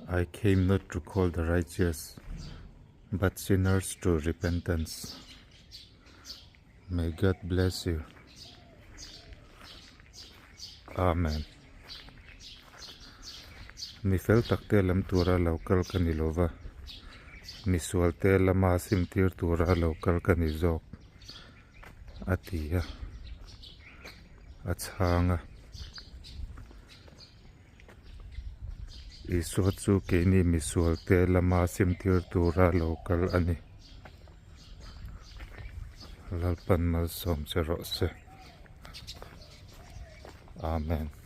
I came not to call the righteous but sinners to repentance. May God bless you. Amen. Mi fel takte lam tura lo kal ka ni lova, mi sualte lama simtir tura lo kal ka ni zawk a ti a, a chhang a. Isua chu keini misualte lama simtir tura lo kal a ni. Lalpan malsawm che rawh se. Amen.